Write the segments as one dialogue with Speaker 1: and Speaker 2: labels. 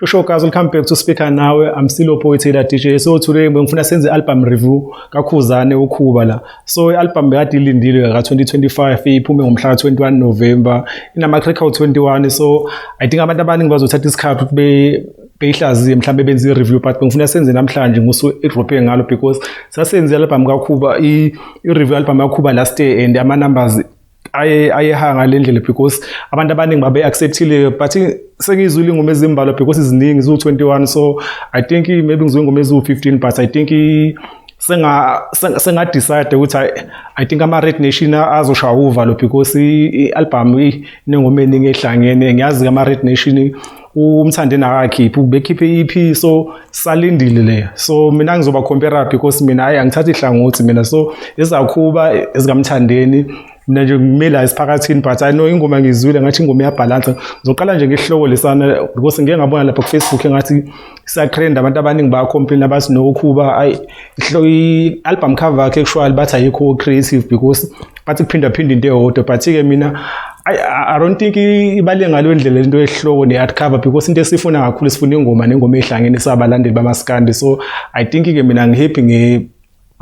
Speaker 1: Sho guys, welcome back to Speaker Nawe. I'm still your boy Taylor DJ. So today ngifuna senze album review kaKhuzane uKhuba la. So i-album bekade ilindile ka 2025, iphume ngomhla ka 21 November. Inama track 21, so I think abantu abaningi bazothatha isikhathi ukuthi beyihlaziye, mhlawumbe benze i-review, but ngifuna senze namhlanje ngosuku edrophe ngalo because sasenze i-album kaKhuba, i-review album kaKhuba last year, and ama numbers aye ngale ndlela because abantu abaningi babe acceptile, but sengizwile ingoma ezimbalwa because iziningi ziwu-21, so I think maybe ngizwe ingoma eziwu-15, but I think senga decide ukuthi I think ama Red Nation azoshaya uvalo because i-album inengoma eningi ehlangene. Ngiyazi ama Red Nation uMthandeni akakhiphi, ubekhiphe i-EP, so salindile le. So mina ngizoba compare because mina, hayi, angithathi ihlangothi mina. So ezaKhuba, ezikaMthandeni, mina nje ngimela esiphakathini, but I know ingoma ngizwile, ngathi ingoma iyabhalansa. Ngizoqala nje ngesihloko lesana because ngike ngabona lapha ku-Facebook engathi siyatrend, abantu abaningi bayacomplain, abathi noKhuba, ayi, i-album cover yakhe actually bathi ayikho creative because bathi kuphinda phinda into eyodwa. But-ke mina I don't think ibale ngaleyo ndlela into yesihloko ne-art cover because into esifuna kakhulu, sifuna ingoma nengoma ehlangene sabalandeli bamaskandi. So I think-ke mina ngihappy nge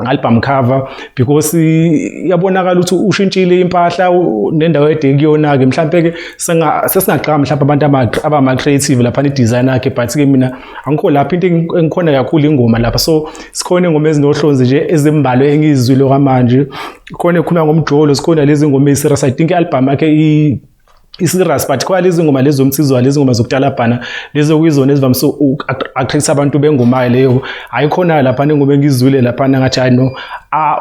Speaker 1: album cover because iyabonakala ukuthi ushintshile impahla nendawo ede kuyona-ke. Mhlampe-ke sesingaqala mhlawumbe abantu abama-creative lapha i-design yakhe, but-ke mina angikho lapho. Into engikhona kakhulu ingoma lapha. So sikhona ingoma ezinohlonze nje ezimbalwa engiyizwile kwamanje, khona ekhuluma ngomjolo, sikhona lezi ngoma eyi-serious. I think i-album yakhe i-serious, but khona lezi ngoma lezi zomsizwa, lezi ngoma zokutalabhana, lezi okuyizona ezivamise uku-attract abantu bengomayo leyo. Hayi, khona laphana ingoma engizwile laphana ngathi, hayi no,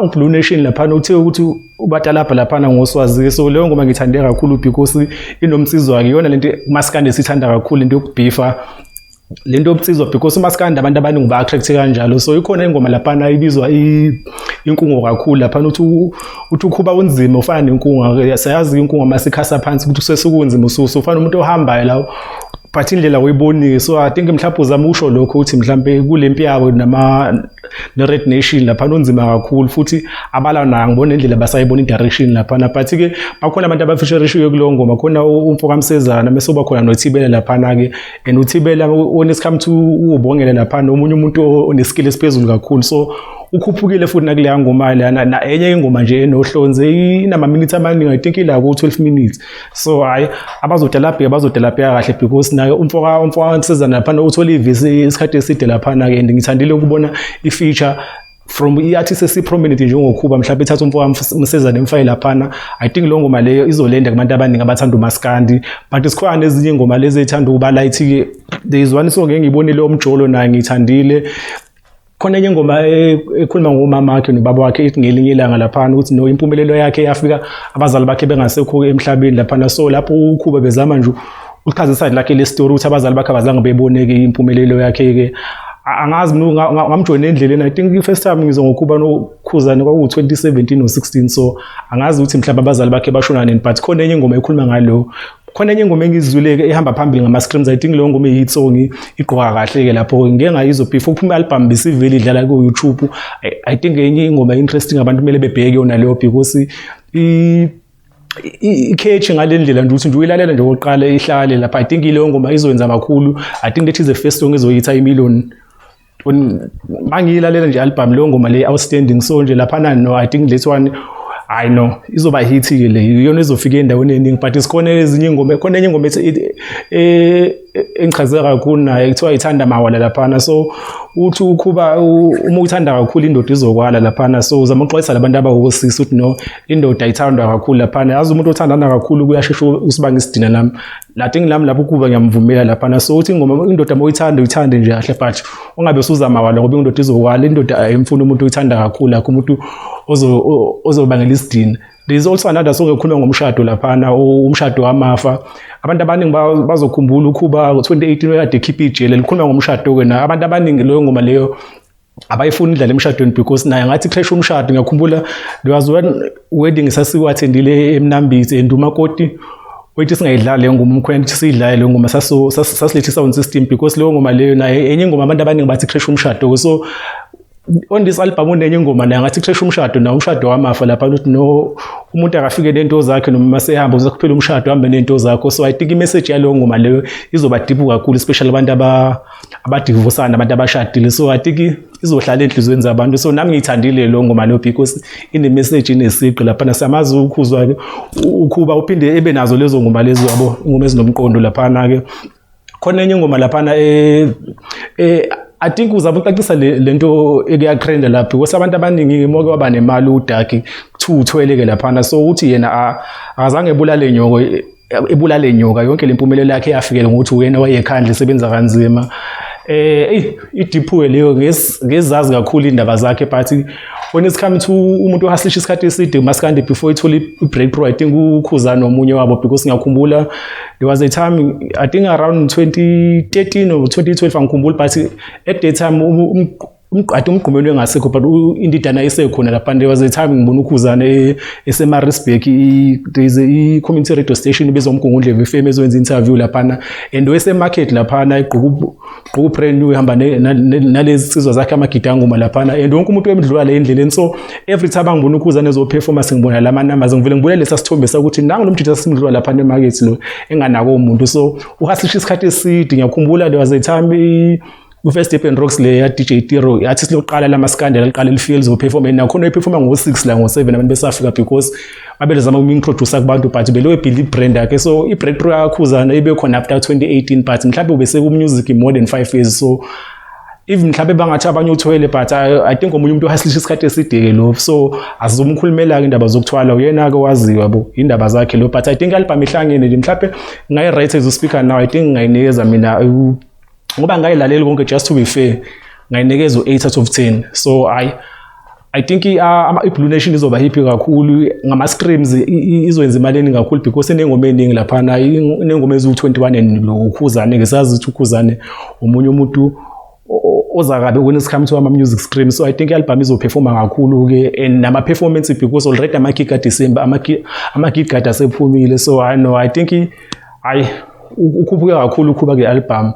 Speaker 1: uBlue Nation laphana uthe ukuthi ubatalabha laphana ngoSwazi. So leyo ngoma ngithande kakhulu because inomsizwa-ke, iyona lento umaskandi esithanda kakhulu, into yokubhifa, lento yobunsizwa, because umaskandi abantu abaningi ba-attract kanjalo. So ikhona ingoma laphana ibizwa inkungu kakhulu laphana, uthi uKhuba unzima ufana nenkungu. Siyazi inkungu masikhasa phansi ukuthi kusesukunzima, usufana umuntu ohambayo la, but indlela uyibonile. So I think mhlawumbe uzama usho lokho ukuthi mhlawumbe kule mpi yabo nama ne-Red Nation laphana unzima kakhulu, futhi abala nayo ngibona indlela basayibona i-direction laphana. But-ke bakhona abantu abafeaturishiwe kuleyo ngoma, khona umfo kaMsezana, mese uba khona noThibela laphana-ke, and uThibela when it's come to uwubongela laphana, omunye umuntu oneskill esiphezulu kakhulu, so ukhuphukile futhi nakuleya ngoma leyana. Na enye ingoma nje enohlonze, inama-minutes amaningi, I think ila ku-12 minutes. So hhayi, abazodelabheka bazodelabheka kahle because naye umfo kaMsezana laphana uthole ivesi isikhathi eside laphana-ke, and ngithandile ukubona i-feature from i-artist esi-prominent njengoKhuba, mhlawumbe ethatha umfo kaMsezana emfake laphana. I think leyo ngoma leyo izolenda kubantu abaningi abathanda umaskandi, but sikhona nezinye iy'ngoma lezi ey'thanda ukuba light-ke. There is one song engiyibonile omjolo, nayo ngiyithandile. Khona enye ingoma ekhuluma ngomama wakhe nobaba wakhe, ithi ngelinye ilanga laphana ukuthi no, impumelelo yakhe yafika abazali bakhe bengasekho emhlabeni laphana. So lapho uKhuba bezama nje ukuchaza iside lakhe le story ukuthi abazali bakhe abazange bebone-ke impumelelo yakhe-ke. Angazi mina ngamjoyina endleleni. I think i-first time ngizwa ngoKhuba noKhuzane kwakuwu-2017 no-16, so angazi ukuthi mhlawumbe abazali bakhe bashona nini, but khona enye ingoma ekhuluma ngalo. Khona enye ingoma engizwile-ke ehamba phambili ngama-streams. I think leyo ngoma iyi-hit song, igqoka kahle-ke lapho. Ngike ngayizwa before kuphuma i-album, besivele idlala ku-YouTube. I think enye ingoma interesting abantu kumele bebheke yona leyo because i-catch ngale ndlela nje ukuthi nje uyilalela nje okokuqala ihlale lapha. I think leyo ngoma izoyenza kakhulu. I think that is the first song ezoyitha imillion mangiyilalela nje album, leyo ngoma le outstanding. So nje laphana no, I think this one, I know izoba hit ke le, iyona ezofika endaweni eningi. But sikhona ezinye ingoma, khona enye ingoma ethi engichaze kakhulu naye, kuthiwa ithanda mawala laphana. So uthi uKhuba uma uthanda kakhulu indoda izokwala laphana, so uzama ukuxwayisa labantu abawosisi ukuthi no, indoda ayithandwa kakhulu laphana. Yazi umuntu othandana kakhulu kuyashesha usibanga isidina. Nami la thing lami lapho kuba ngiyamvumela laphana. So uthi ingoma, indoda uma uyithanda uyithande nje kahle, but ungabe usuzama wala ngoba indoda izokwala. Indoda ayimfuni umuntu oyithanda kakhulu, akho umuntu ozobangela isidina. There is also another song ekhuluma ngomshado laphana, umshado wamafa. Abantu abaningi bazokhumbula uKhuba ngo-2018 ekade ekhipha ijele, likhuluma ngomshado-ke na. Abantu abaningi leyo ngoma leyo abayifuni idlala emshadweni because naye ngathi crash umshado. Ngiyakhumbula there was one wedding sasiwa-attendile eMnambithi, and umakoti wethi singayidlali leyo ngoma, umkhwena ukuthi siyidlale leyo ngoma, sasilethe i-sound system because leyo ngoma leyo naye enye ingoma abantu abaningi bathi crash umshado. So On this album unenye ingoma naye ngathi kusheshe umshado, nawo umshado wamafa lapha, ukuthi no, umuntu akafike nento zakhe noma masehamba uzokuphela umshado, hambe nento zakho. So I think i-message yaleyo ngoma leyo izoba deep kakhulu, especially abantu abadivosana, abantu abashadile. So I think izohlala enhliziyweni zabantu. So nami ngiyithandile leyo ngoma leyo because ine-message, inesigqi laphana. Siyamazi uKhuzwa-ke, uKhuba uphinde ebe nazo lezo ngoma lezo, yabo, ingoma ezinomqondo laphana-ke. Khona enye ingoma laphana, I think uzama ukucacisa lento ekuyatrenda lapha, because abantu abaningi moke waba nemali udaki, kuthiwa uthwele-ke laphana. So uthi yena akazange ebulale nyoko, ebulale nyoka. Yonke le mpumelelo yakhe yafikela ngokuthi uyena wayekhandla, esebenza kanzima. Ey, i-deep leyo, ngezazi kakhulu indaba zakhe, but when it's come to umuntu ohaslisha isikhathi eside maskandi before ithole i-breakthrough, I think uKhuzani omunye wabo, because ngiyakhumbula there was a time, I think around 2013 or 2012, angikhumbuli, but at that time ade uMgqumeni engasekho, but iNdidane isekhona lapha. There was a time ngibona uKhuzane eseMaritzburg, there is a community radio station ebizwa uMgungundlovu FM, ezowenza interview laphana, and wesemarket laphana egqoka brand new, ehamba nalezi nsizwa zakhe, amagidangoma laphana, and wonke umuntu emdlula le endleleni. So every time angibona uKhuzane ezoperformance, ngibona lama numbers, ngivele ngibone lesa sithombe sakuthi nangu lo mjita simdlula laphana emarket lo enganako umuntu. So uhaslisha isikhathi eside. Ngiyakhumbula there was a time ku-First Step and Rocks le ya DJ Tiro, yathi siloqala lamaskandela liqala lifike lizoperform, and nakhona iperforma ngo-6 la, ngo-7 abantu besafika, because babelezama uku-introduce kubantu, but belo ebuild brand yakhe. So i-breakthrough yaKhuzana ibe khona after 2018, but mhlawumbe ubese ku-music more than 5 years. So even mhlawumbe bangathi abanye uthwele, but I think omunye umuntu ohaslisha isikhathi eside-ke lo, so asizomkhulumela-ke indaba zokuthwala, uyena-ke waziwa bo indaba zakhe lo. But I think i-album ihlangene nje, mhlawumbe ngayi-rate as speaker now, I think ngayinikeza mina, ngoba ngayilaleli konke, just to be fair, ngayinikeza u-8 out of 10. So I think i-Blue Nation izoba happy kakhulu ngama-streams, izoyenza imali eningi kakhulu because inengoma eningi laphana, inengoma eziwu-21, and lo uKhuzane ngesazi ukuthi uKhuzane omunye umuntu oza kabi when it's come to ama-music stream. So I think i-album izoperforma kakhulu-ke, and nama-performance, because already ama-gig kaDecember, ama-gig kade asephumile. So I know, I think hayi, ukhuphuke kakhulu ukhuba ke-album.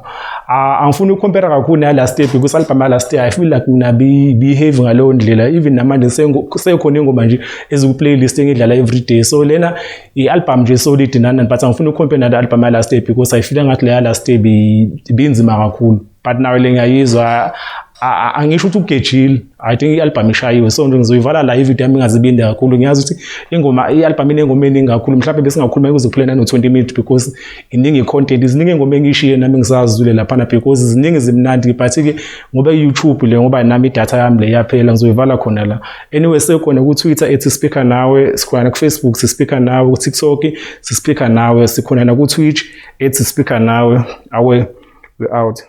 Speaker 1: Angifuni ukucompare kakhulu naya last year, because album ya last year I feel like mina behave ngaleyo ndlela. Even namanje sekhona ingoma nje eziku-playlist engidlala every day. So lena i-album nje solid nani, but angifuni ukucompare nale album ya last year because I feel ngathi leya last year ibinzima kakhulu, but nayo le ngiyayizwa. Angisho ukuthi ugejile, I think i-album ishayiwe. So nje ngizoyivala la ivideo yami, ingazibinde kakhulu. Ngiyazi ukuthi ingoma, i-album inengoma eningi kakhulu, mhlawumbe besingakhuluma kuze kuphele nano-20 minutes because iningi i-content, ziningi ingoma engiyishiye nami ngisazizwile laphana because ziningi, zimnandi, but-ke ngoba i-YouTube le, ngoba nami idatha yami le yaphela, ngizoyivala khona la. Anyway, sekhona ku-Twitter @speakernawe, sikhona ku-Facebook sispeaker nawe, ku-TikTok sispeaker nawe, sikhona naku-Twitch @speakernawe. Awe, we out.